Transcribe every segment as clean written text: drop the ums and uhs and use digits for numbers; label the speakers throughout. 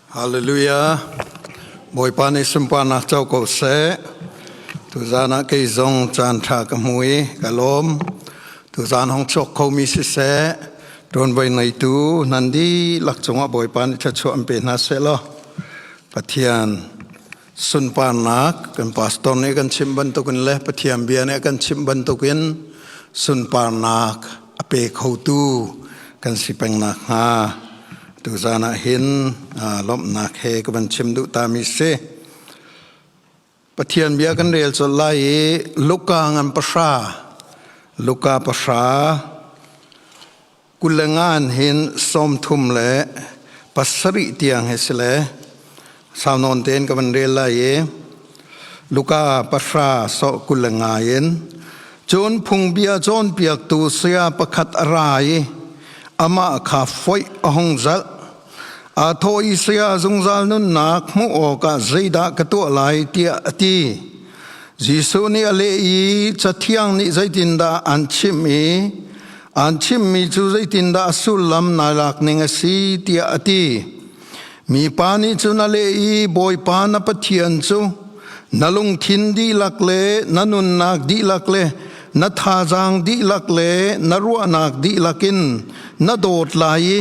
Speaker 1: Hallelujah. Bawipa nih sunparnak co ko seh. Tuzan ah kei zong caan ṭha ka hmu i ka lawm. Tuzan hong chuak khomi siseh, ṭuanvo ngeitu nan dihlak cungah Bawipa nih thluachuah an pe hna seh law Pathian sunparnak kan pastor nih kan chimh bantukin le Pathian bia nih a kan chimh bantukin sunparnak a pe khotu kan si peng nakhnga tuzan ah hin lawmhnak he ka van chim duh ta mi si. Pathian bia kan rel colh lai i Luka ngan pahra Luka pahra 25 hin 37 tiang hi si le saunawn tein ka van rel lai i Luka pahra so 25 in cun phungbia cawnpiaktu saya pakhat a ra i amah kha foih a hung zalh. Aa thawh i saya zungzal nunnak hmuh awkah zeidah ka tuah lai tiah a ti. Jesuh nih a leh i Cathiang nih zeitindah an chimh i an chimhmi cu zeitindah a sullam nai lak ning a si tiah a ti. Mipa nih cun a leh i Bawipa na Pathian cu na lungthin dihlak le na nunnak dihlak le na thazaang dihlak le na ruahnak dihlak in na dawt lai i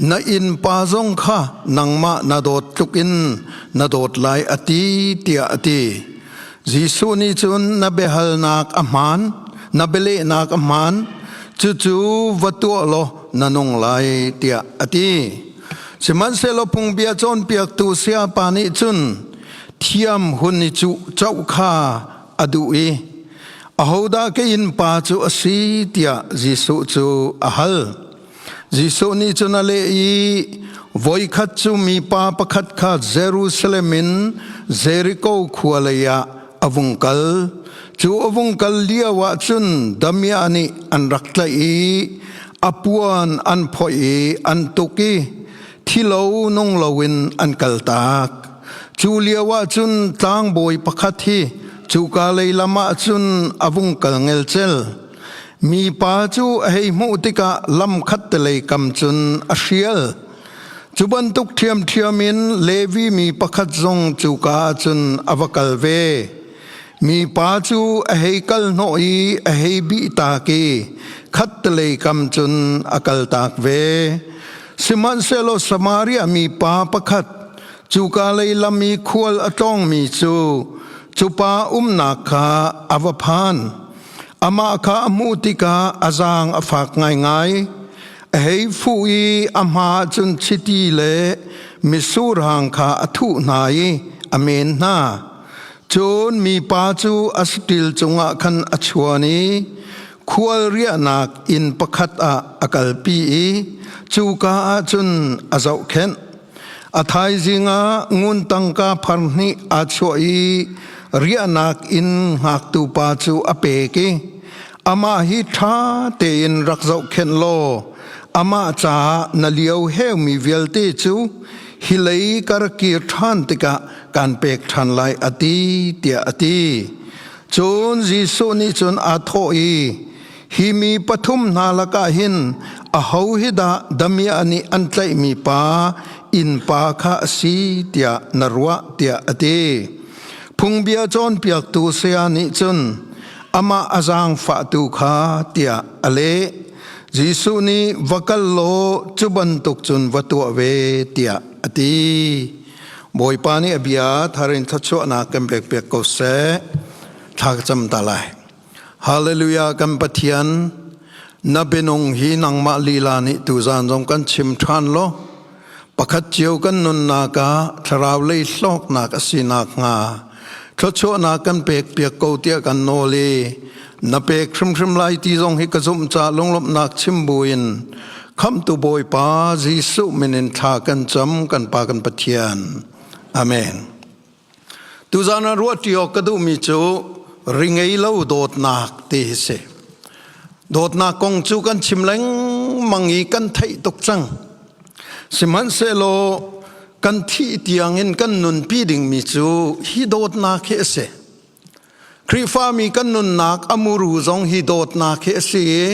Speaker 1: na innpa zong kha nangmah na dawt tluk in na dawt lai a ti tiah a ti. Jesuh nih cun na biahalnak a hmaan, na bialehnak a hmaan, cucu va tuah law na nung lai tiah a ti. Sihmanhsehlaw phungbia cawnpiaktu sayapa nih cun thiam hun i cuh coh kha a duh i ahodah ka innpa cu a si tiah Jesuh cu a hal. Jesuh nih cun a leh i voikhat cu mipa pakhat kha Jerusalem in Jeriko khua lei ah a vung kal. Cu a vung kal lio ah cun damiah nih an rak tlaih i a puan an phoih i an tuk i thilo nung loin an kaltak. Cu lio ah cun tlangbawi pakhat hi cuka lei lam ah cun a vung kal ngelcel. Mipa cu a hei hmuh tikah lam khattelei kam cun a hrial. Cu bantuk ṭhiamṭhiam in Levi mi pakhat zong cuka ah cun a va kal ve. Mipa cu a hei kal hnawh i a hei bihtak i khattelei kam cun a kaltak ve. Sihmanhsehlaw Samaria mipa pakhat cuka lei lam i khual a tlawngmi cu cu pa umnak kha a va phan. Amah kha a hmuh tikah a zaang a fak ngaingai. A hei fuh i a hma cun chiti le mitsur hang kha a thuh hna i a men hna. Cun mipa cu a saṭil cungah khan a chuan i khual riahnak inn pakhat ah a kalpi i cuka ah cun a zohkhenh. A thaizing ah ngun tangka phar hnih aa chuah i riahnak inn hngaktu pa cu a pek i amah hi ṭha tein rak zohkhenh law amah caah na lio heumi vialte cu hi lei ka ra kir ṭhan tikah kan pek ṭhan lai a ti tiah a ti. Cun Jesuh nih cun aa thawh i hi mi pathum hna lakah hin aho hi dah damiah nih an tlaihmi pa innpa kha a si tiah na ruah tiah a ti. Phungbia cawnpiaktu saya nih cun amah a zaangfahtu kha tiah a leh. Jesuh nih va kal law cu bantuk cun va tuah ve tiah a ti. Bawipa nih a bia thar in thluachuahnak kan pekpiak ko seh. Thla ka cam ta lai. Hallelujah kan Pathian na bianung hi nangmah lila nih tuzan zong kan chim ṭhan law pakhat cio kan nunnak ah thlarau lei hlawknak a si nakhnga thluachuahnak kan pek piak ko tiah kan nawl i na pek hrimhrim lai ti zong hi ka zumh ca lunglawmhnak chim buin khamhtu Bawipa Jesuh min in thla kan cam kan Pa kan Pathian amen Tuzan ah ruahṭi awk ka duhmi cu ri ngei lo dawtnak ti hi si. Dawtnak kong cu kan chim lengmang i kan theih tuk cang. Sihmanhsehlaw kan thih tiangin kan nunpi dingmi cu hi dawtnak hi a si. Khrihfami kan nunnak a muru zong hi dawtnak hi a si i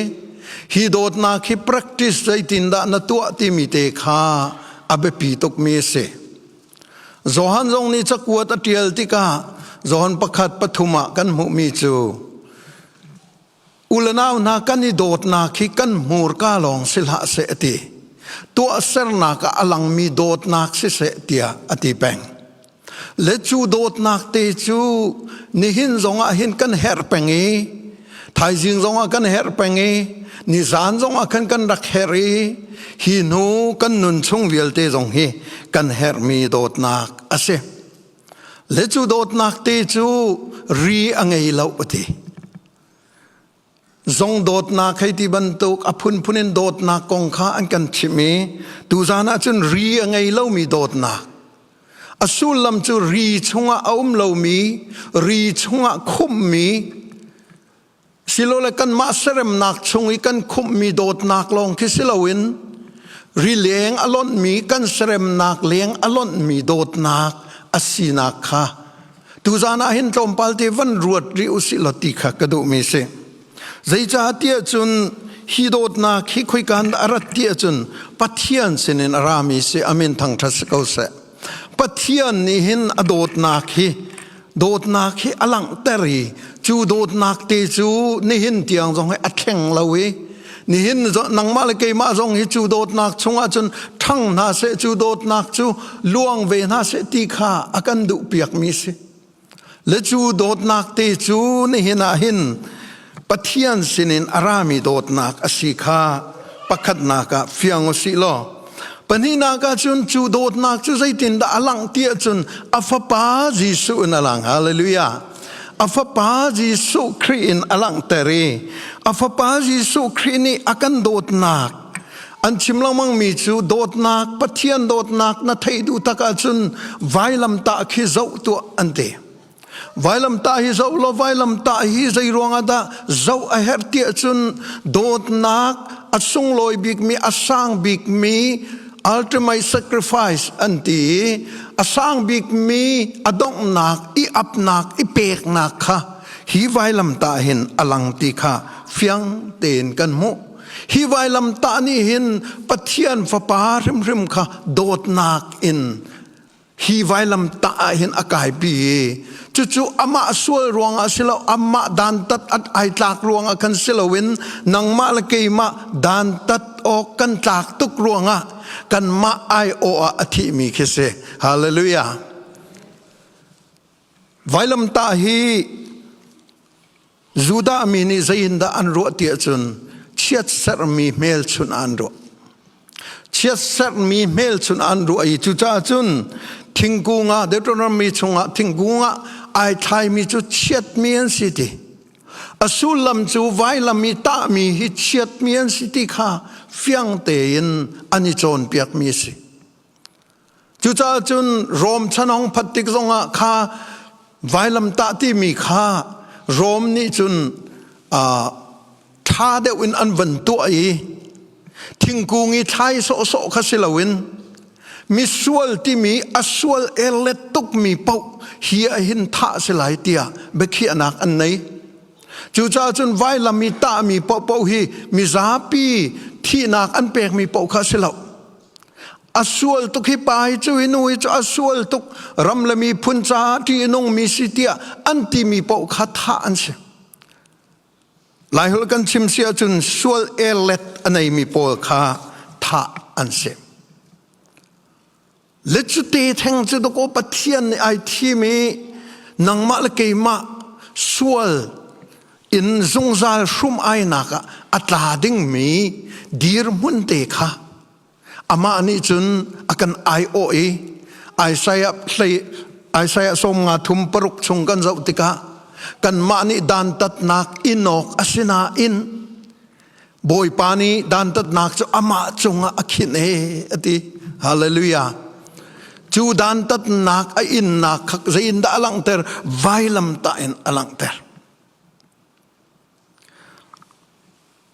Speaker 1: hi dawtnak hi practice zeitindah na tuah timi te kha a biapi tukmi a si. Johan zong nih cakuat a ṭial tikah Johan pakhat pathum ah kan hmuhmi cu u le nau hna kan i dawtnak hi kan hmurka lawng si hlah seh a ti. Tuahsernak ah a langmi dawtnak siseh tiah a ti peng. Le cu dawtnak te cu nihin zongah hin kan herh peng i thaizing zongah kan herh peng i nizan zongah khan kan rak herh i hi hnu kan nun chung vialte zong hi kan herhmi dawtnak a si. Le cu dawtnak te cu ri a ngei lo a ti. Zong dawtnak hei ti bantuk a phunphun in dawtnak kong kha an kan chimh i tuzan ah cun ri a ngei lomi dawtnak a sullam cu ri chungah a um lomi ri chungah khumhmi silole kanmah seremnak chung i kan khumhmi dawtnak lawng khi si loin ri leng a lonhmi kan seremnak leng a lonhmi dawtnak a sinak kha Tuzaan ah hin tlawmpal te van ruat rih usih law ti kha ka duhmi si. Zeicahtiah cun hi dawtnak hi khoikan a rat ti ahcun Pathian sinin a rami si amin thangṭhat si ko seh. Pathian nih hin a dawtnak hi dawtnak hi a langhter i cu dawtnak te cu nihin tiang zong hi a thleng lo i nihin nangmah le keimah zong hi cu dawtnak chungah cun ṭhang hna seh cu dawtnak cu luang ve hna seh ti kha a kan duhpiakmi si le cu dawtnak te cu nihin ah hin Pathian sinin a rami dawtnak a si kha pakhatnak ah fiang u sih law pahnihnak ah cun cu dawtnak cu zeitindah a langh ti ahcun a fapa Jesuh in a lang hallelujah a fapa Jesuh Khrih in a langhter i a fapa Jesuh Khrih nih a kan dawtnak an chim lengmang mi cu dawtnak Pathian dawtnak na theih duh tak ahcun vailamtah khi zoh tuah an ti vailamtah hi zoh law vailamtah hi zei ruangah dah zoh a herh ti ahcun dawtnak a sunglawi bikmi a sang bikmi ultimate sacrifice an ti i a sang bikmi a donghnak i apnak i peknak kha hi vailamtah hin a lang ti kha fiang tein kan hmuh hi vailamtah nih hin Pathian fapa hrimhrim kha dawtnak in hi vailam tah ah hin a kaipi i cucu amah sual ruangah si lo amah dantat at ai tlak ruangah khan si loin nangmah le keimah dantat awk kan tlak tuk ruangah kanmah ai awh ah a thihmi khi si hallelujah vailam tah hi Judah mi nih zeiindah an ruah ti ahcun chiatserhmi hmelchunh an ruah. Chiatserhmi hmelchunh an ruah i cucaah cun thingkung ah Deuteronomy chungah thingkung ah ai thlaimi cu chiatmi an si ti. A sullam cu vailam i tahmi hi chiatmi an si ti kha fiang tein an i cawnpiakmi a si. Cucaah cun Rom chanong phat tik zongah kha vailamtah timi kha Rom nih cun ṭha deuh in an van tuah i thingkung i thlai sawhsawh kha si loin misual timi a sual erlet tukmi paoh hi ah hin thah si lai tiah biakhiahnak an nei. Cucaah cun vailam i tahmi paohpaoh hi mizapi thihnak an pekmi paoh kha si lo. A sual tuk hi pa hi cu hi nu hi cu a sual tuk ram le miphun caah ṭih a nungmi si tiah an timi paoh kha thah an si. Laiholh kan chim si ahcun sual erlet a neimi pawl kha thah an si. Le cu te theng cu dakaw Pathian nih ai thim i nangmah le keimah sual in zungzal hrum ainak ah a tla dingmi dirhmun te kha amah nih cun a kan aiawh i Isaiah hlei Isaiah sawm nga thum paruk chung kan zoh tikah kanmah nih dantatnak inawk a si nain Bawipa nih dantatnak cu amah cungah a khinh e a ti hallelujah cu dantatnak a innak kha zeiindah a langhter vailamtah in a langhter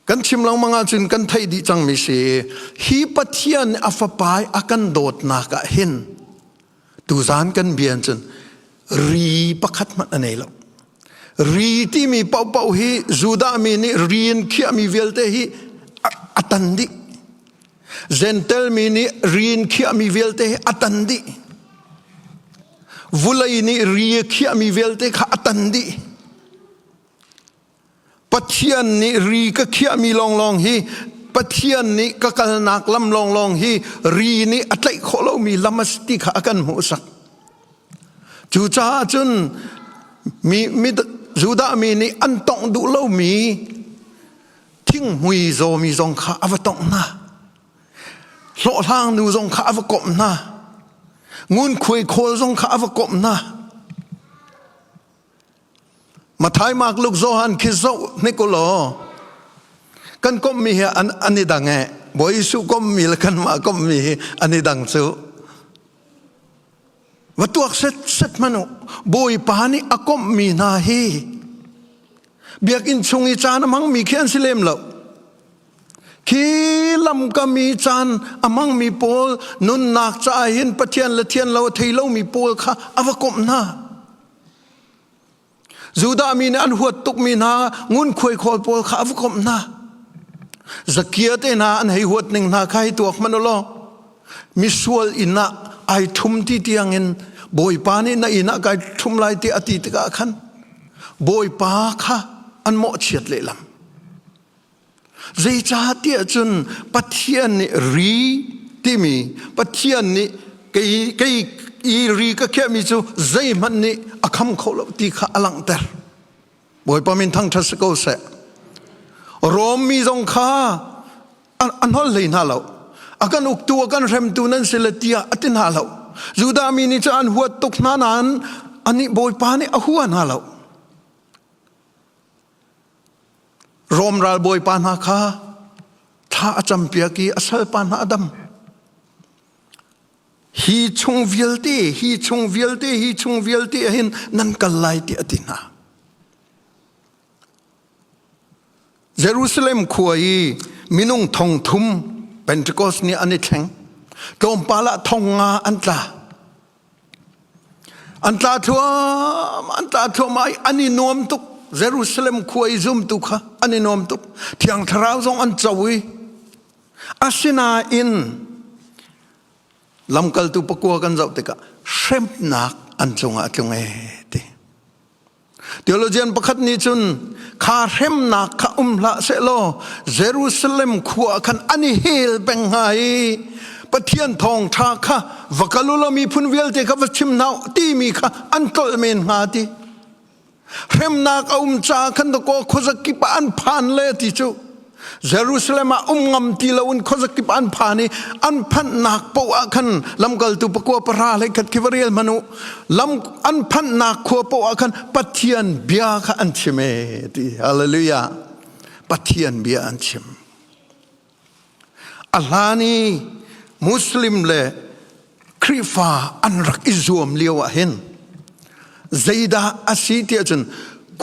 Speaker 1: Kan chim lengmang ahcun kan theih dih cangmi si hi Pathian a fapa a kan dawtnak ah hin tuzan kan bia cun ri pakhat hmanh a nei lo. Ri timi paohpaoh hi Judah mi nih ri in khiahmi vialte hi a tan dih. Gentel mi nih ri in khiahmi vialte hi a tan dih. Vulei nih ri a khiahmi vialte kha a tan dih. Pathian nih ri ka khiahmi lawnglawng hi Pathian nih ka kalnak lam lawnglawng hi ri nih a tlaih khawh lomi lam a si ti kha a kan hmuhsak. Cucaah cun mi, mi Judah mi nih an tongh duh lomi thinghmui zawmi zong kha a va tongh hna. Hlawhhlang nu zong kha a va komh hna. Ngunkhuai khawl zong kha a va komh hna. Mathai, Mark, Luke, Johan khi zoh hnik u law kan komhmi hi an, an i dang eh. Bawi Jesuh komhmi le kanmah komhmi hi an i dang cu. Va tuak set set hmanh u. Bawipa nih a komhmi hna hi biakinn chung i caan a hmangmi khi an si lem lo. Khi lamkam i caan a hmangmi pawl nunnak caah hin Pathian le thian lo a thei lomi pawl kha a va komh hna. Judah mi nih an huat tukmi hna ngunkhuai khawl pawl kha a va komh hna. Zakia te hna an hei huat ning hna kha hei tuak hmanh u law misual inn ah ai ṭhum ti tiangin Bawipa nih na inn ah kai ṭhum lai ti a ti tikah khan Bawipa kha an mawhchiat lehlam. Zeicahtiah cun Pathian nih ri timi Pathian nih kei kei i ri ka khiahmi cu zeihmanh nih a kham kho lo ti kha a langhter. Bawipa min thangṭhat si ko seh. Rom mi zong kha a hnol hlei hna lo. A kan uktu a kan hremtu nan si le tiah a ti hna lo. Judah mi nih cun an huat tuk hna nain anih Bawipa nih a hua hna lo. Rom ralbawipa hna kha thla a campiak i a salpa hna a dam. Hi chung vialte, hi chung vialte, hi chung vialte hin nan kal lai ti a ti hna. Jerusalem khua i minung thong thum Pentecost ni an i thleng. Tlawmpal ah thong nga an tla. An tla thluam, an tla thluahmah i an i nuam tuk. Jerusalem khua i zumtu kha an i nuam tuk. Thiang Thlarau zong an co i asinain lamkaltu pakua kan zoh tikah hremnak an cungah a tlung ee ti. Theologian pakhat nih cun kha hremnak kha um hlah sehlaw Jerusalem khua khan an i hel peng hnga i Pathian thawngṭha kha va kal u law miphun vialte kha va chim hna u timi kha an tlolh men hnga ti. Hremnak a um caah khan dakaw khuazakip ah an phan le ti cu Jerusalem ah um ngam ti loin khuazakip an phan i an phanhnak paoh ah khan lamkaltu pakua pahra hlei khat khi va rel hmanh u lam an phanhnak khua paoh ah khan Pathian bia kha an chim e ti hallelujah Pathian bia an chim a hlan i Muslim le Khrihfa an rak i zuam lio ah hin zeidah a si tiah cun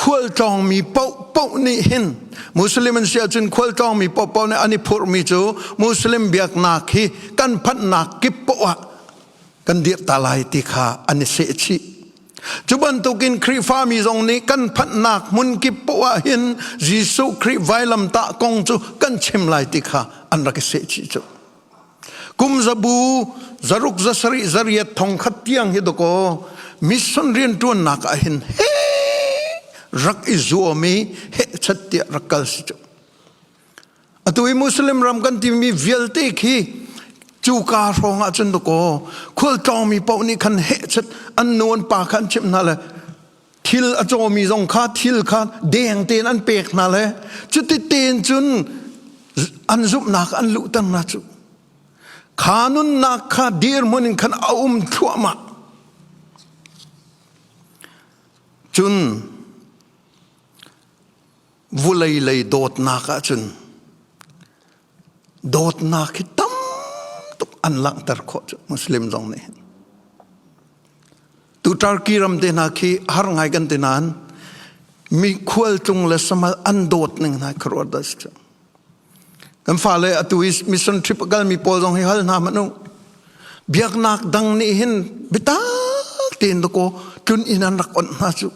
Speaker 1: khualtlawngmi paohpaoh nih hin Muslim an si ahcun khualtlawngmi paohpaoh nih an i phurhmi cu Muslim biaknak hi kan phanhnak kip paoh ah kan dirh ta lai ti kha an i seh chih. Cu bantukin Khrihfami zong nih kan phanhnak hmun kip paoh ah hin Jesuh Khrih vailamtah kong cu kan chim lai ti kha an rak i seh chih cu. Kum zabu zaruk zasarih zariat thongkhat tiang hi dakaw mission rianṭuannak ah hin he rak i zuam i hehchat tiah rak kal si cu. Atu i Muslim ram kan timi vialte khi cuka hrawng ah cun dakaw khualtlawngmi paoh nih khan hehchat an nu an pa kha an chimh hna le thil a cawmi zong kha thil kha deng tein an pek hna le cuti tein cun an zumhnak an luhter hna cu kha nunnak kha dirhmun in khan a um thluahmah cun vulei lei dawtnak ah cun dawtnak hi tam tuk an langhter khawh cu muslim zong nih hin tu Turkey ram te hna khi har ngai kan ti nain mi khualtlung le samal an dawt ning hna khuaruah dah si kan fale atu i mission trip a kalmi pawl zong hi hal hna hmanh u biaknak dang nih hin biatak tein dakaw tlun inn an rak onh hna cu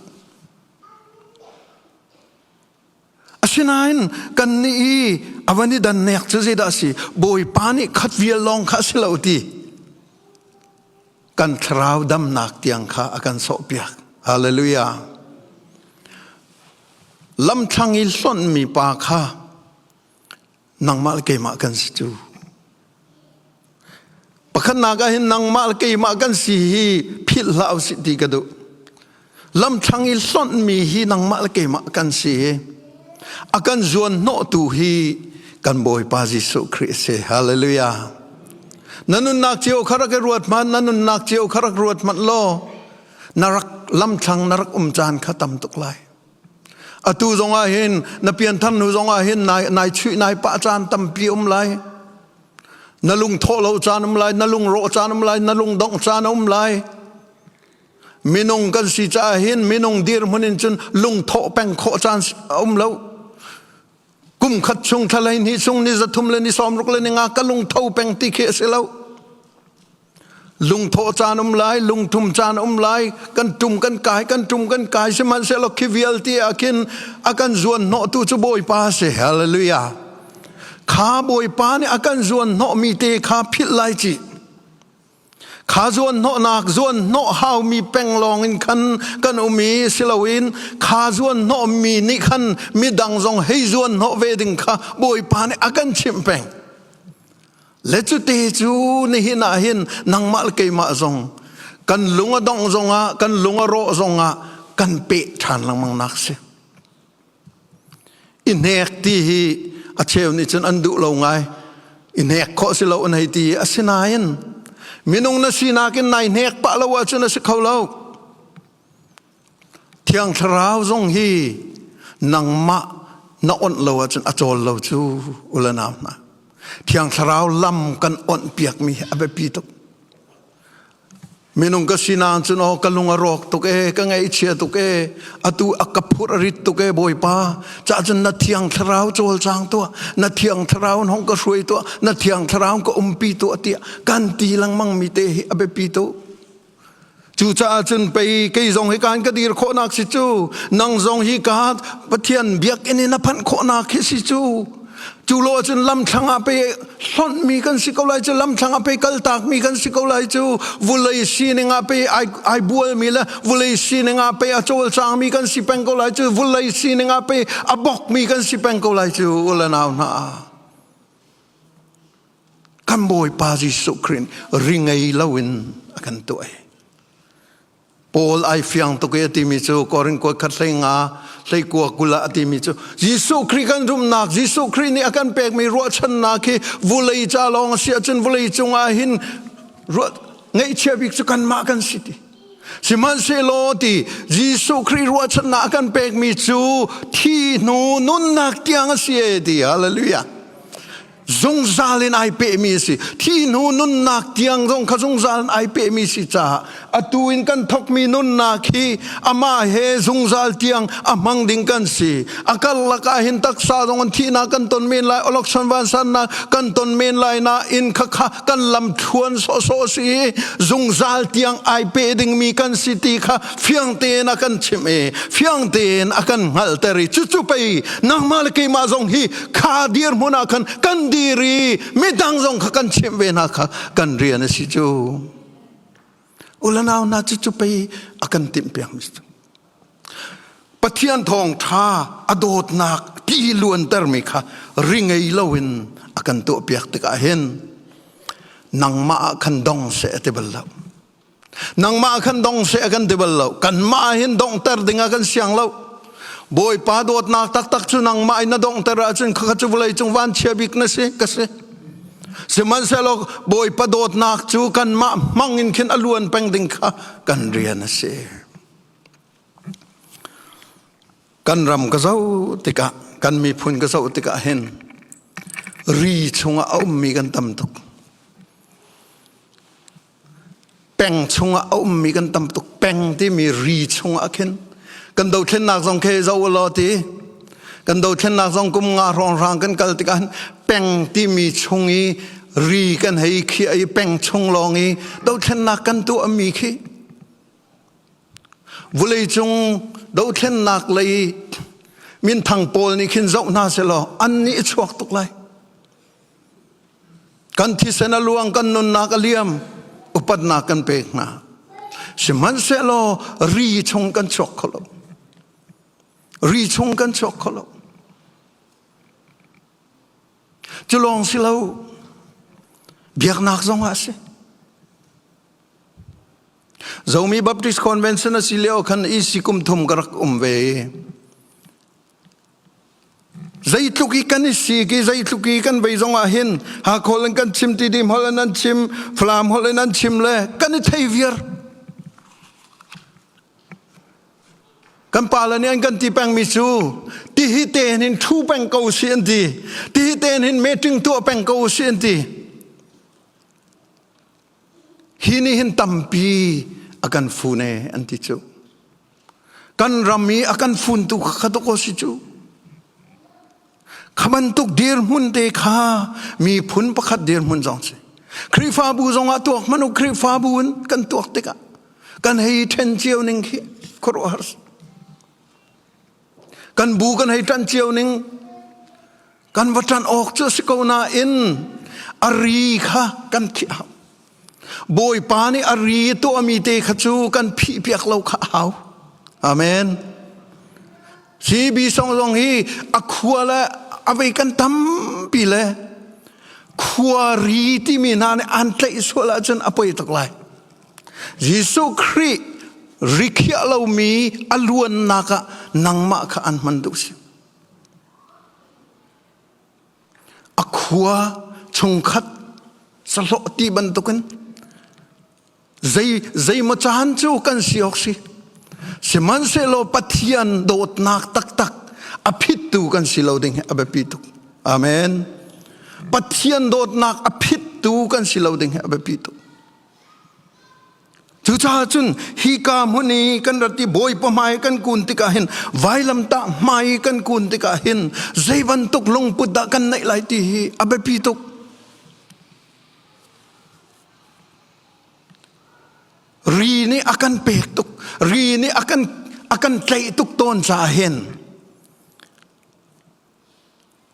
Speaker 1: Asinain kannih i a van i dan nek cu zeidah a si? Bawipa nih khat vial lawng kha a si lo ti. Kan thlarau damnak tiang kha a kan sawhpiak. Hallelujah. Lamthlang i hlonhmi pa kha nangmah le keimah kan si cu. Pakhatnak ah hin nangmah le keimah kan si hi philh hlah usih ti ka duh. Lamthlang i hlonhmi hi nangmah le keimah kan si hi. A kan zuan hnawhtu hi kan Bawipa Jesuh Khrih a si. Hallelujah. Na nunnak cio kha rak i ruat hmanh, na nunnak cio kha rak ruat hmanh law na rak lamthlang na rak um caan kha tam tuk lai. Atu zong ah hin na pianthar hnu zong ah hin nai nai chuih nai pah caan tampi um lai. Na lung thawh lo caan um lai, na lung rawh caan um lai, na lung dongh caan um lai. Minung kan si caah hin minung dirhmun in cun lung thawh peng khawh caan um lo. Kum khat chung thla hleihnih chung ni 3 le ni 60 le ni nga ka lung tho peng ti khi a si lo. Lungthawh caan um lai, lungthum caan um lai, kan tum kan kai, kan tum kan kai, sihmanhsehlaw khi vialte ah khin a kan zuan hnawhtu cu Bawipa a si. Hallelujah. Kha Bawipa nih a kan zuan hnawhmi te kha philh lai ci. Kha zuan hnawhnak, zuan hnawh haumi peng lawng in khan kan um i siloin kha zuan hnawhmi nih khan midang zong hei zuan hnawh ve ding kha Bawipa nih a kan chimh peng. Le cute cu nihin ah hin nangmah le keimah zong kan lung a dongh zongah kan lung a rawh zongah kan peh ṭhan lengmang nak si. I hnek ti hi a cheu nih cun an duh lo ngai. I hnek khawh si lo an hei ti. Asinain minung na sinak in nai hnek pah lo ahcun a si kho lo. Thiang Thlarau zong hi nangmah na onh lo ahcun a cawl lo cu u le nau hna. Thiang Thlarau lam kan onh piakmi hi a biapi tuk. Minung ka sinak cun aw ka lung a rawk tuk e, ka ngaihchia tuk e, atu a ka phurh a rit tuk e Bawipa. Cah cun na Thiang Thlarau cawlcang tuah, na Thiang Thlarau in hong ka hruai tuah, na Thiang Thlarau ka umpi tuah tiah kan ti lengmang mi te hi a biapi tuk. Cucaah cun pei kei zong hi kaan ka dir khawhnak si cu nang zong hi ka Pathian biakinn in a phanh khawhnak hi si cu cu lo cun lamthlang ah pei hlonhmi kan si ko lai cu lamthlang ah pei kaltakmi kan si ko lai cu vulei sining ah pei ai, ai bualmi le vulei sining ah pei a cawlcangmi kan si peng ko lai cu vulei sining ah pei a bokmi kan si peng ko lai cu u le nau hna Kan Bawipa Jesuh Khrih ri ngei loin a kan tuah. Paul ai fiang tuk i a timi cu Korin kuat khat hlei nga hlei kua kul ah a timi cu Jesuh Khrih kan zumhnak Jesuh Khrih nih a kan pekmi ruahchannak hi vulei ca lawng a si ahcun vulei cungah hin ruah ngaihchia bik cu kanmah kan si ti. Sihmanhsehlaw ti Jesuh Khrih ruahchannak a kan pekmi cu thi hnu nunnak tiang a si e ti hallelujah. Zungzal in ai pehmi a si. Thi hnu nunnak tiang zong kha zungzal in ai pehmi si caah atu in kan thokmi nunnak hi amah he zungzal tiang a hmang ding kan si. A karlak ah hin taksa zong an thihnak kan ton men lai, awlokchon vansannak kan ton men lai nain khakha kan lam thluan sawhsawh si i zungzal tiang ai peh dingmi kan si ti kha fiang tein a kan chimh i fiang tein a kan hngalhter i cucu pei nangmah le keimah zong hi kha dirhmun ah khan kan dir i midang zong kha kan chimh ve hna kha kan rian a si cu ulanau hna cu cu pei a kan timh piak mi cu Pathian thawng tha a dawtnak ti luanter mi kha ri ngei loin a kan tuah piak tikah hin nangmah ah khan dong seh a ti bal lo Nangmah khan dong seh a kan ti bal lo. Kanmah hin donghter ding ah kan siang lo. Bawipa dawtnak taktak cu nangmah in na donghter ahcun khakha cu vawlei cung vanchia bik na si ka si. Sihmanhsehlaw Bawipa dawtnak cu kanmah hmang in khin a luan peng ding kha kan rian a si. Kan ram ka zoh tikah kan miphun ka zoh tikah hin ri chungah a ummi kan tam tuk. Peng chungah a ummi kan tam tuk. Peng timi ri chungah khin kan dothlennak zong khi zo law ti kan dothlennak zong kum nga hrawnghrang kan kal tikah peng timi chung i ri kan hei khiah i peng chung lawng i dothlennak kan tuahmi khi vuleicung dothlennak lei minthang pawl nih khin zoh hna selaw an nih a chuak tuk lai. Kan thisen a luang, kan nunnak a liam. Upatnak kan pek hna. Sihmanhsehlaw ri chung kan chuak kho lo. Ri chung kan chuak kho lo. Cu lawng si lo. Biaknak zong ah a si. Zomi Baptist Convention a si lio khan EC kum thum ka rak um ve. Zeitluk i kan i sik i zeitluk i kan vei zong ah hin Hakhawl in kan chim Tidim holh in an chim Falam holh in an chim le kan i thei viar. Kan pale nih an kan ti pengmi cu tihi te hin thu peng ko si an ti. Tihi te hin meeting tuah peng ko si an ti. Hi nih hin tampi a kan fun e an ti cu. Kan ram i a kan funtu kha tuk si cu. Kha bantuk dirhmun te kha miphun pakhat dirhmun zong si. Khrihfabu zong ah tuak hmanh u Khrihfabu in kan tuak tikah kan hei ṭhen cio ning khi khuaruahhar Kan bu kan hei ṭan cio ning kan va ṭan awk cu a si ko nain a ri kha kan khih hau. Bawipa nih a ri tuahmi te kha cu kan phih piak lo kha a hau. Amen. CB song zong hi a khua le a vei kan tampi le khua ri timi hna nih an tlaih sual ahcun a poi tuk lai. Jesuh Khrih rikhiah lomi a luannak ah nangmah kha an hman duh si. A khua chungkhat sahlawh ti bantukin zei zeimaw caan cu kan si awk si. Sihmanhsehlaw Pathian dawtnak taktak a phittu kan si lo ding hi a biapi tuk. Amen. Pathian dawtnak a phittu kan si lo ding hi a biapi tuk. Cucaah cun hika hmun i kan rat i Bawipa hmai kan kun tikah hin vailamtah hmai kan kun tikah hin zei bantuk lungput dah kan neih lai ti hi a biapi tuk. Ri nih a kan pek tuk, ri nih a kan a kan tlaih tuk tawn caah hin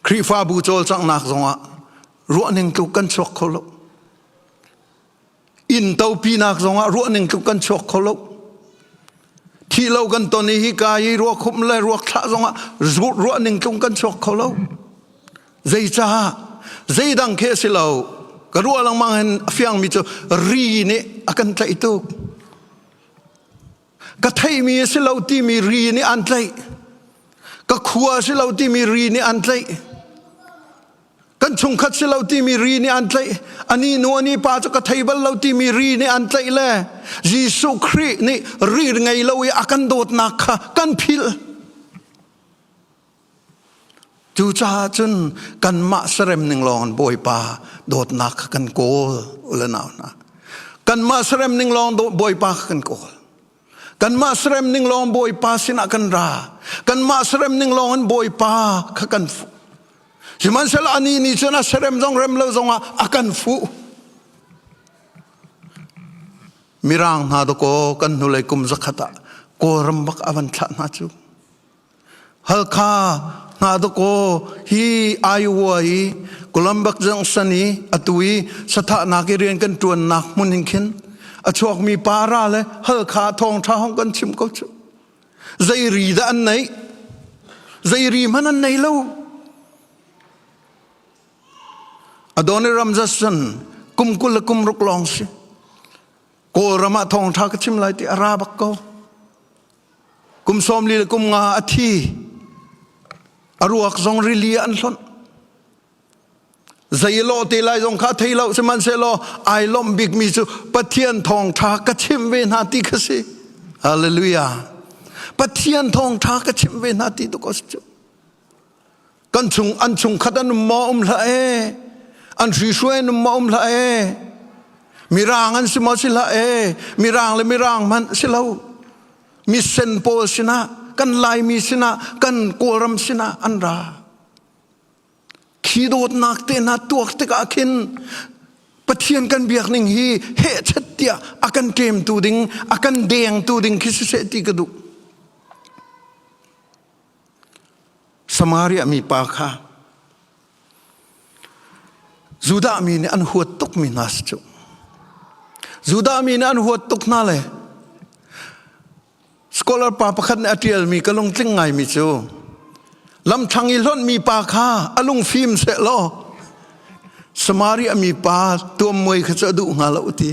Speaker 1: Khrihfabu cawlcanghnak zongah ruahning tluk kan chuak kho lo. Inn topinak zongah ruahning tluk kan chuak kho lo. Thi lo kan ton i hika i ruakhum le ruak thlah zongah ruahning tluk kan chuak kho lo. Zeicah? Zeidang khi a si lo. Ka ruah lengmang hin a fiangmi cu ri nih a kan tlaih tuk. Ka theihmi a si lo timi ri nih an tlaih. Ka khua a si lo timi ri nih an tlaih. Kan chungkhat si lo timi ri nih an tlaih. Ani nu ani pa cu ka thei bal lo timi ri nih an tlaih le Jesuh Khrih nih ri ngei lo i a kan dawtnak kha kan philh. Cucaah cun kanmah serem ning lawng in Bawipa dawtnak kha kan kawl u le nau hna. Kanmah serem ning lawng Bawipa kha kan kawl. Kanmah serem ning lawng Bawipa sinah kan ra. Kanmah serem ning lawng in Bawipa kha kan fuh. Sihmanhsehlaw anih nih cun a serem zong rem lo zongah a kan fuh. Mirang hna dakaw kan hnulei kum zakhat ah Kawlram bak a van thlah hna cu. Halkha hna dakaw hi Iowa i Columbus Junction i atu i sathahnak i rian kan ṭuannak hmun hin khin a chuakmi para le Halkha thawngṭha hong kan chim ko cu. Zei ri dah an neih? Zei ri hmanh an nei lo. Adoniram Judson kum 20 le kum ruk lawng si. Kawlram ah thawngṭha ka chim lai ti a ra bak ko. Kum 40 le kum nga a thi. A ruak zong rili ah an hlonh. Zei lawh te lai zong kha thei lo sihmanhsehlaw ai lawmh bikmi cu Pathian thawngṭha ka chimh ve hna ti kha si. Hallelujah. Pathian thawngṭha ka chimh ve hna ti tu ko si cu. Kan chung an chungkhat an um maw um hlah e. An hrihruai an um maw um hlah e. Mirang an si maw si hlah e. Mirang le mirang hmanh si lo. Misen pawl sinah kan Laimi sinah kan Kawlram sinah an ra. Khi dawtnak te hna tuak tikah khin Pathian kan biak ning hi hehchet tiah a kan ṭemtu ding a kan dengtu ding khi siseh ti ka duh. Samaria mipa kha Judah mi nih an huat tukmi hna si cu. Judah mi nih an huat tuk hna le Scholar pa pakhat nih a ṭialmi ka lungtling ngaimi cu lamthlang i hlonhmi pa kha a lungfim sehlaw Samaria mi pa tuammuai kha cu a duh hnga lo ti.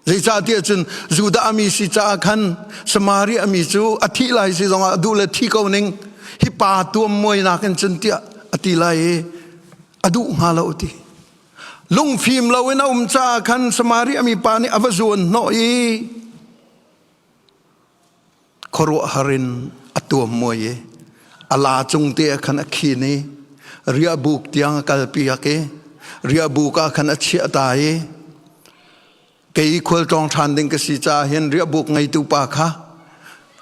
Speaker 1: Zeicahtiah cun Judah mi si caah khan Samaria mi cu a thih lai si zongah a duh le thi ko ning hi pa tuammuai nakin cun tiah a ti lai i a duh hnga lo ti. Lungfim loin a um caah khan Samaria mi pa nih a va zuan hnawh i khuaruahhar in a tuam muai i a la cung te ah khan a khin i riahbuk tiang a kalpiak i riahbuk ah khan a chiah ta i kei khualtlawng ṭhan ding ka si caah hin riahbuk ngeitu pa kha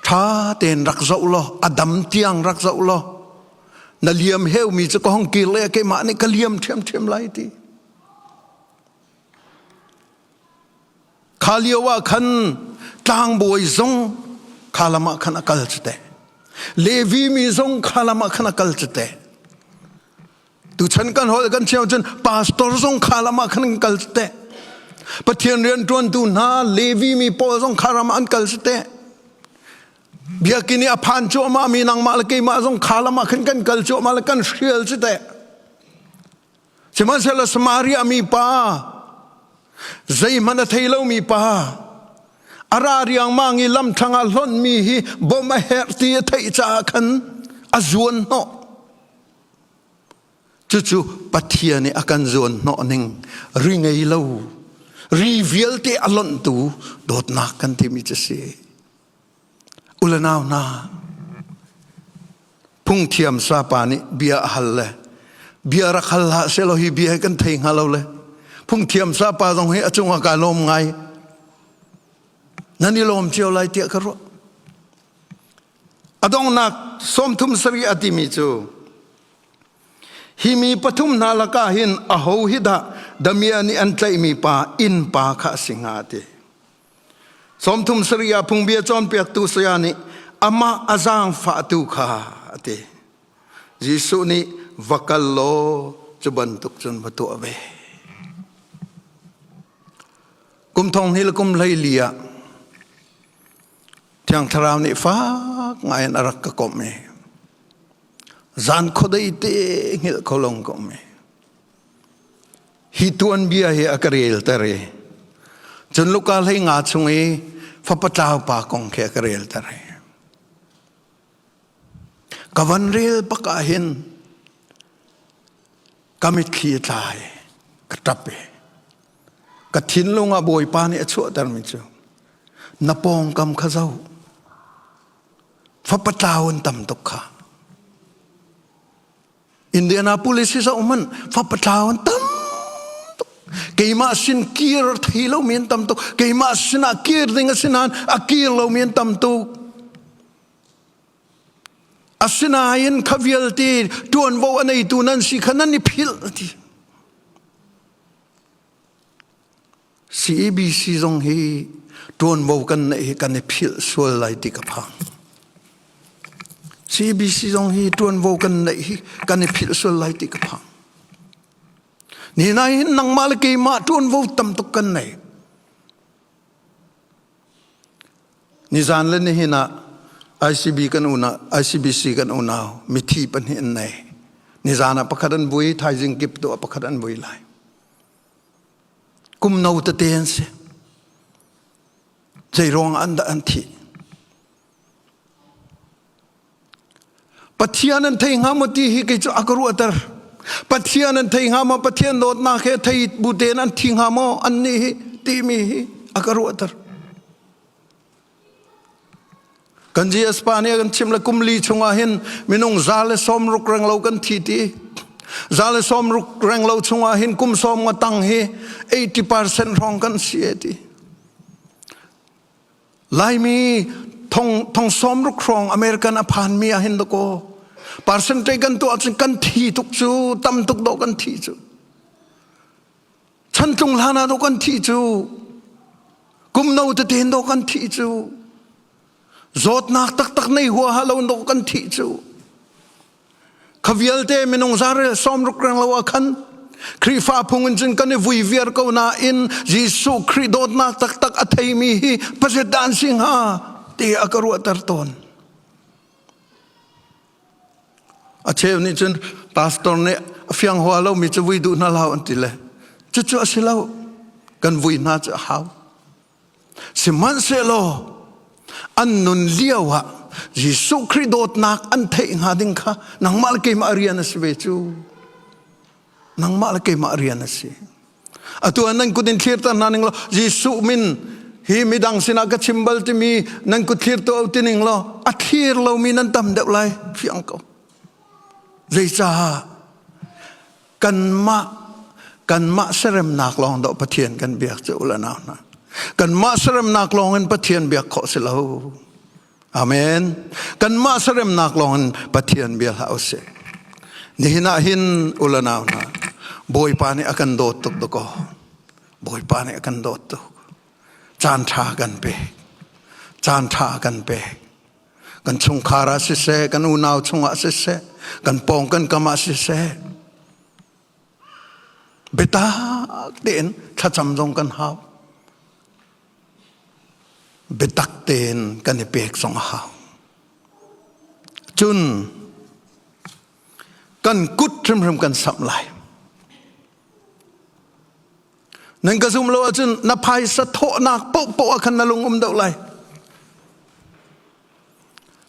Speaker 1: ṭha tein rak zoh law a dam tiang rak zoh law na liam heumi cu ka hong kir le keimah nih ka liam ṭhiamṭhiam lai ti kha lio ah khan tlangbawi zong kha lam ah khan a kal cu teh Levi mi zong kha lam ah khan a kal cu teh Tuchan kan holh kan chim cun pastor zong kha lam ah khan kal teh. Pathian rian ṭuantu hna Levi mi pawl zong kha ram ah an kal si teh. Biakinn i a phan cuahmah mi nangmah le keimah zong kha lam ah khan kan kal cuahmah le kan hrial si teh. Sihmanhsehlaw Samaria mi pa zeihmanh a thei lomi pa a ra riangmang i lamthlang ah hlonhmi hi bawmh a herh ti a theih caah khan a zuan hnawh. Cucu Pathian nih a kan zuan hnawh ning ri ngei lo ri vialte a lonhtu dawtnak kan timi cu si. Ulanau hna phungthiam sapa nih bia a hal le bia rak hal hlah sehlaw hi bia hi kan thei hnga lo le phungthiam sapa zong hi a cungah kaa lawm ngai nan i lawm cio lai tiah ka ruah A donghnak 30 sarih a timi cu hi mi pathum hna lakah hin aho hi dah Damia nih an tlaihmi pa innpa kha a si hnga ti. 30 sarih ah phungbia cawnpiaktu saya nih amah a zaangfahtu kha a ti. Jesuh nih va kal law cu bantuk cun va tuah ve. Kum thong hnih le kum 14 ah Thiang Thlarau nih fak ngai in a rak ka komh i zan khuadei te hngilh kho long ka um i hi tuanbia hi a ka relter i cun Luka hlei nga chung i fapa tlau pa kong khi a ka relter i ka van rel bak ah hin ka mitthli a tla i ka ṭap i ka thinlung ah Bawipa nih a chuahtermi cu na pawngkam kha zoh fapa tlau an tam tuk kha Indianapolis hi zoh hmanh fapa tlau an tam tuk keimah sin kir thei lomi an tam tuk keimah sinah kir ding a si nain a kir lomi an tam tuk Asinain kha vialte ṭuanvo a neitu nan si kha nan i philh ti. CEBC zong hi ṭuanvo kan neih hi kan i philh sual lai ti ka phang. CEBC zong hi ṭuanvo kan neih hi kan i philh sual lai ti ka phang. Ni nai hin nangmah le keimah ṭuanvo tam tuk kan nei. Nizan le nihin ah ICB kan unau, ICBC kan unau mithi pahnih an nei. Nizan ah pakhat an vui, thaizing kip tu ah pakhat an vui lai. Kum no tete an si. Zeiruang an dah an thih? Pathian an thei hnga maw ti hi kei cu a ka ruahter. Pathian an thei hnga maw Pathian dawtnak he thei bu tein an thi hnga maw an nih hi timi hi a ka ruahter. Kan GS pa nih a kan chim le kum li chungah hin minung 160 reng lo kan thi ti. 160 reng lo chungah hin kum sawm nga tang hi 80% hrawng kan si e ti. Laimi thong thong sawm ruk hrawng American a phanmi ah hin dakaw percentage kan tuah cun kan thi tuk cu tam tuk dawh kan thi cu chantlung hlan ah dawh kan thi cu kum no tete in dawh kan thi cu zawtnak taktak nei huaha lo dawh kan thi cu kha vialte minung zarel sawm ruk reng lo ah khan. Khrihfa phung in cun kan i vui viar ko nain Jesuh Khrih dawtnak taktak a theimi hi pazet dah an si hnga ti a ka ruahter tawn. A cheu nih cun pastor nih a fiang hua lomi cu vui duh hna hlah an ti le cucu a si lo kan vui hna cu a hau. Sihmanhsehlaw an nun lio ah Jesuh Khrih dawtnak an theih hnga ding kha nangmah le keimah rian a si ve cu. Nangmah le keimah rian a si. Atu ah nan kut in thlir ter hna ning law Jesuh min hi midang sinah ka chim bal timi nan kut thlir tu ti ning law a thlir lomi nan tam deuh lai fiang ko. Zeicah kanmah kanmah seremnak lawng do Pathian kan biak cu ula nau hna. Kanmah seremnak lawng in Pathian biak khawh si lo. Amen. Kanmah seremnak lawng in Pathian bia hlah usih. Nihin ah hin ula nau hna Bawipa nih a kan dawt tuk dakaw. Bawipa nih a kan dawt tuk. Caan ṭha kan pek. Caan ṭha kan pek. Kan chungkhar ah siseh, kan unau chungah siseh, kan pawng kan kam ah siseh, biatak tein thlacam zong kan hau. Biatak tein kan i pek zong a hau. Cun kan kut hrimhrim kan samh lai. Nan ka zum lo ahcun na phaisa thawhnak paohpaoh ah khan na lung um deuh lai.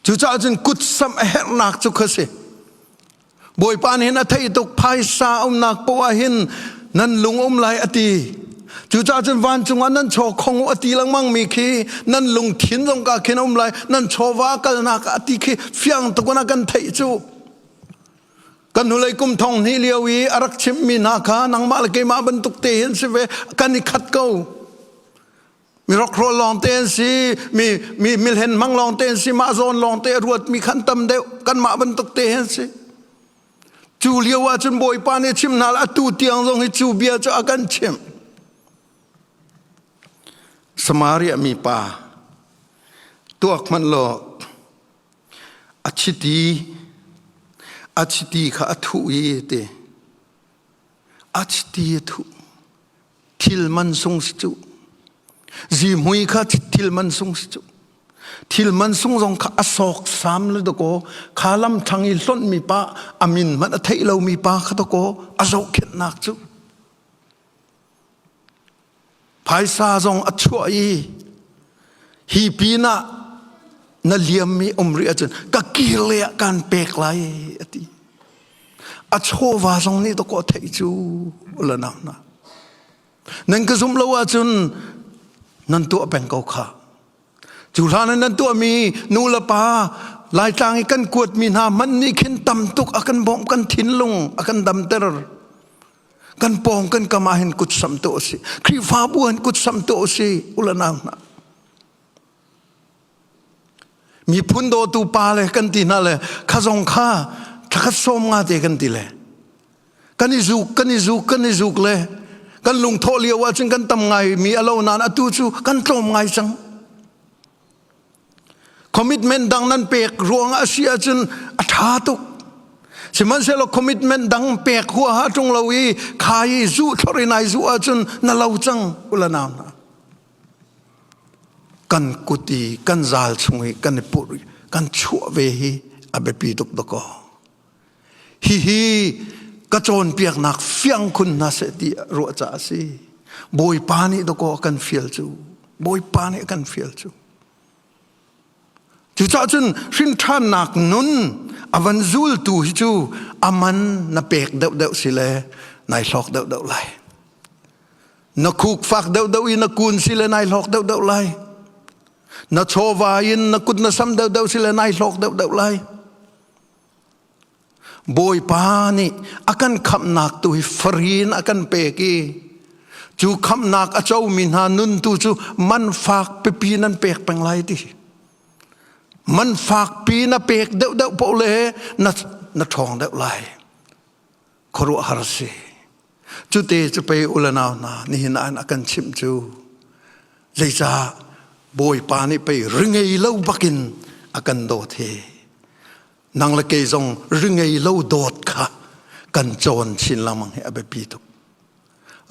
Speaker 1: Cucaah cun kut samh a herhnak cu kha si. Bawipa nih hin a theih tuk phaisa umnak poah ah hin nan lung um lai a ti. Cucaah cun vancung ah nan chaw khong u a ti lengmang mi khi nan lungthin zong ka khin um lai nan chawva kalnak a ti khi fiang tuk in a kan theih cu. Kan hnulei kum thong hnih lio i a rak chimhmi hna kha nangmah le keimah bantuk te hin si ve kan i khat ko. Mi rokhrawl lawng te an si, mi mi milhen hmang lawng te an si, mah zawn lawng te a ruat mi khan tam deuh kanmah bantuk te hin si. Cu lio ah cun Bawipa nih chim hna atu tiang zong hi cu bia cu a kan chimh. Samaria mi pa tuak hmanh law a chiti a chiti kha a thuh i ti a chiti a thuh thil man sung si cu zihmui kha thil man sung si cu thil man sung zong kha a sawk sam le dakaw kha lam thang i hlonh mi pa a min hmanh a theih lo mi pa kha dakaw a zohkhenhnak cu Phaisa zong a chuah i hi pinah na liammi um rih ahcun ka kir le ah kan pek lai a ti. A chawva zong nih dawkaw theih cu la nau hna. Nan ka zumh lo ahcun nan tuah peng ko kha. Cu hlan ah nan tuahmi nu le pa Laitlang i kan kuatmi hna hmanh nih khin tam tuk a kan bawmh kan thinlung a kan damter. Kan pawng kan kam ah hin kut sam tu a si. Khrihfabu hin kut sam tu a si. Ulanau hna. Miphun dawtu pa le kan ti hna le kha zong kha thlakhat sawm nga te kan ti le kan i zuk kan i zuk kan i zuk le kan lungthawh lio ahcun kan tam ngai mi a lo nain atu cu kan tlawm ngai cang. Commitment dang nan pek ruang a si ahcun a ṭha tuk. Sihmanhsehlaw commitment dang pek huaha ṭung lo i kha i zuh thlor in ai zuh ahcun na lo cang ula nau hna. Kan kut i kan zal chung i kan i purh i kan chuah ve hi a biapi tuk dakaw. Hihi ka cawnpiaknak fiang khun hna seh ti ruah caah a si. Bawipa nih dakaw a kan fial cu. Bawipa nih a kan fial cu. Cucaah cun hrinṭhannak nun a van zultu hi cu a man na pek deuhdeuh si le nai hlawk deuhdeuh lai. Na khuk fak deuhdeuh i na kun si le nai hlawk deuhdeuh lai. Na chawva in na kut na sam deuhdeuh si le nai hlawk deuhdeuh lai. Bawipa nih a kan khamhnak tu hi farin a kan pek i cu khamhnak a comi hna nun tu cu man fak pipi nan pek peng lai ti. Man fak pi na pek deuhdeuh paoh le na na ṭhawng deuh lai. Khuaruahhar si. Cute cu pei ulanau hna nihin ah a kan chimh cu zeicah Bawipa nih pei ringei lo bakin a kan dawt hi. Nang le kei zong ringei lo dawt kha kan cawn chin lengmang hi a biapi tuk.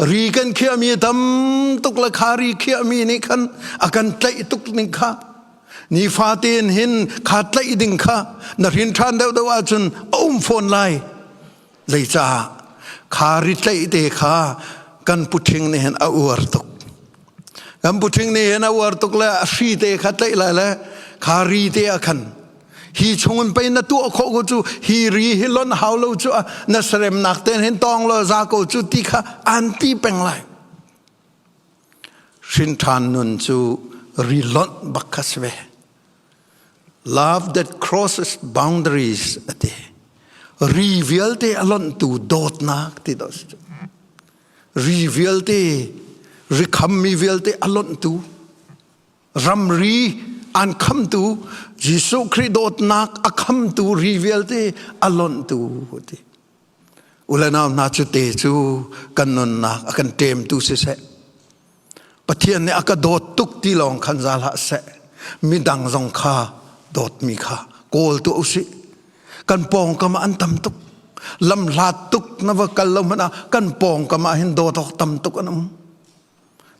Speaker 1: Ri kan khiahmi tam tuk le kha ri khiahmi nih khan a kan tlaih tuk ning kha nifa tein hin kha tlaih ding kha na hrin ṭhan deuhdeuh ahcun a um fawn lai. Zeicah kha ri tlaih te kha kan puṭhing nih hin a uar tuk. Kan puṭhing nih hin a uar tuk le a hri te kha tlaih lai le kha ri te ah khan hi chungin pei na tuah khawh ko cu, hi ri hi lon hau lo cu, na seremnak ten hin tawng lo za ko cu ti kha an ti peng lai. Hrin ṭhan nun cu ri lonh bak kha si ve. Love that crosses boundaries ati. Ri vialte a lonhtu dawtnak ti dawh si. Ri vialte, ri khammi vialte a lonhtu, ramri an khamtu, Jesuh Khrih dawtnak a khamtu ri vialte a lonhtu ti. Ulenau hna, cu te cu kan nunnak a kan ṭemtu siseh. Pathian nih a ka dawt tuk ti lawng khan za hlah seh. Midang zong kha dawtmi kha kawl tuah usih. Kan pawngkam ah an tam tuk. Lam hlat tuk na va kal lo hmanh ah kan pawngkam ah hin dawt awk tam tuk an um.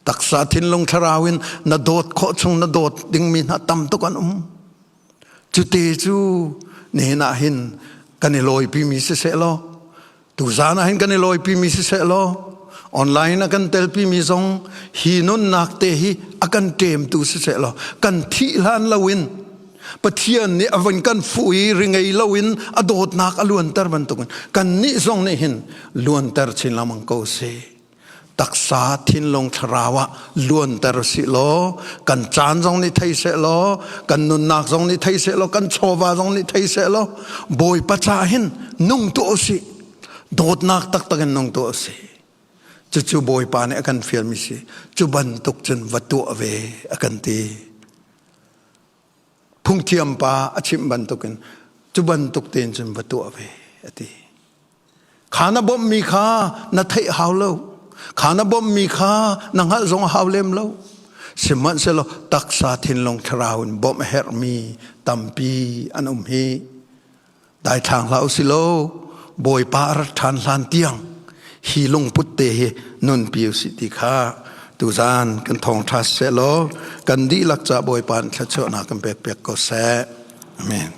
Speaker 1: Taksa thinlung thlarau in na dawt khawh chung na dawt dingmi hna tam tuk an um. Cute cu nihin ah hin kan i lawipimi siseh law, tuzaan ah hin kan i lawipimi siseh law, online a kan telpimi zong hi nunnak te hi a kan ṭemtu siseh law, kan thih hlan loin Pathian nih a van kan fuh i ri ngei loin a dawtnak a luanter bantukin kannih zong nih hin luanter chin lengmang ko sih. Taksa thinlung thlarau ah luanter sih law, kan caan zong nih thei seh law, kan nunnak zong nih thei seh law, kan chawva zong nih thei seh law, Bawipa ca hin nung tuah usih, dawtnak taktak in nung tuah usih. Cucu Bawipa nih a kan fialmi si. Cu bantuk cun va tuah ve a kan ti. Phungthiam pa a chimh bantukin cu bantuk tein cun va tuah ve a ti. Kha na bawmhmi kha na theih hau lo. Kha na bawmhmi kha na hngalh zong a hau lem lo. Sihmanhsehlaw taksa thinlung thlarau in bawmh a herhmi tampi an um hi. Daithlang hlah usih law Bawipa a rat ṭhan hlan tiang hi lungput te hi nunpi usih ti kha tuzaan kan thawngṭha seh law kan dihlak ca Bawipa in thluachuahnak kan pek piak ko seh. Amen.